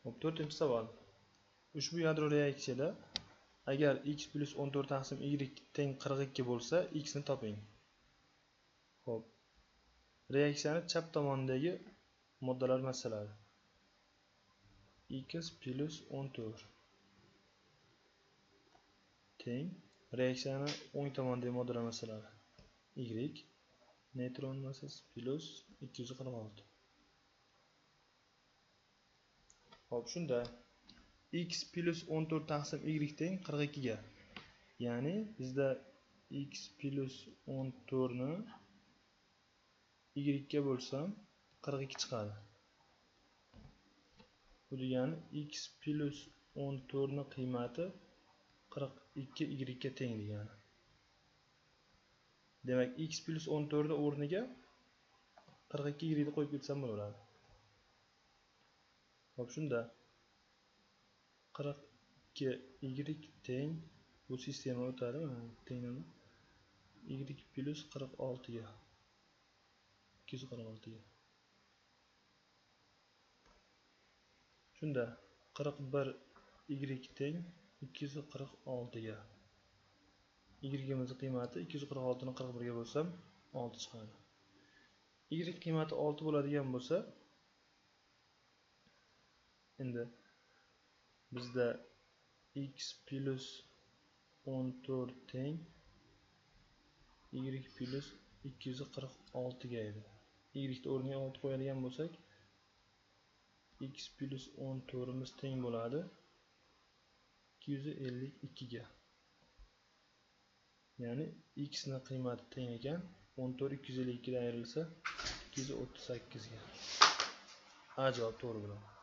Hop, 4-savol. Ushbu yadro reaksiyada agar x plus 14 taqsim y teng 42 bo'lsa, x ni toping. Hop. Reaksiyani chap tomonidagi moddalar massalari. X plus 14 teng reaksiyani o'ng tomonidagi moddalar massalari. Y neytron massasi plus 246. Hop, shunda x plus 14 taqsim y teng 42 ga. Ya'ni bizda x plus 14 ni y ga bo'lsam 42 chiqadi. Bu degani x plus 14 ni qiymati 42 y ga teng degani. Demak, x plus 14 ni o'rniga 42 y ni qo'yib ketsam bo'laveradi. Hop, shunda 42 y teng bu sistema o'tadi, tenglama y plus 46 ga 246 ga. Shunda 41 y teng 246 ga. Y-imiz qiymati 246 ni 41 ga bo'lsam 6 chiqadi. Y qiymati 6 bo'ladigan bo'lsa, endi bizda x plus 14 teng y plus 246 ga edi. Y ni o'rniga 6 qo'yadigan bo'lsak, x plus 14 teng bo'ladi 252 ga. Ya'ni x ni qiymati teng ekan 14 252 dan ayrilsa 238 ga. A javob to'g'ri bo'ladi.